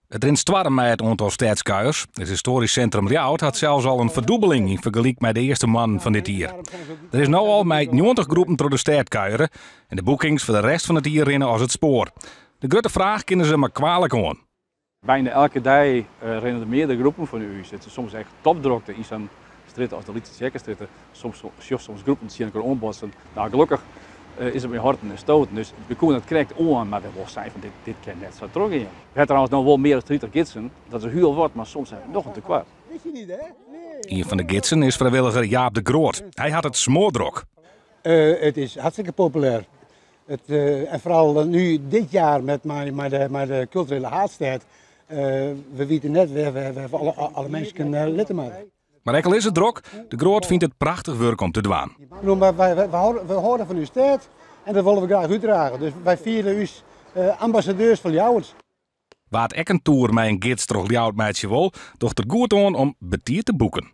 It rint stoarm mei it oantal stêdskuiers. It Histoarysk Sintrum Ljouwert hat sels al in ferdûbeling yn fergelyk mei de earste moannen fan dit jier. Der is no al mei 90 groepen troch de stêd kuiere en de boekings foar de rest fan it jier rinne as it spoar. De grutte fraach kinne se mar kwalik oan. Bijna elke dei rinne der meardere groepen fan ús. It is soms echt topdrokte yn sa'n strjitte as de Lytse Tsjerkestrjitte. Soms sjochst soms groepen tsjin elkoar oanbotsen. No, gelokkich is it mei horten en stoten, dus we koene it krekt oan, mar we wol sein fan dit kin net sa trochgean. We ha trouwens no wol mear as 30 gidsen, dat is hiel wat, mar soms ha we noch in tekoart. Ien fan de gidsen is frijwilliger Jaap de Groot. Hy hat it smoardrok. It is hartstikke populêr. It, en foaral nu dit jaar met mei de kulturele haadstêd. We witte net wêr we alle minsken litte moatte. Mar ek al is it drok, De Groot fynt it prachtich wurk om te dwaan. Wy hâlde fan ús stêd en dat wolle we graach útdrage. Dus wy fiele ús ambassadeurs fan Ljouwert. Wa't ek in toer mei in gids troch Ljouwert meitsje wol, docht der goed oan om betiid te boeken.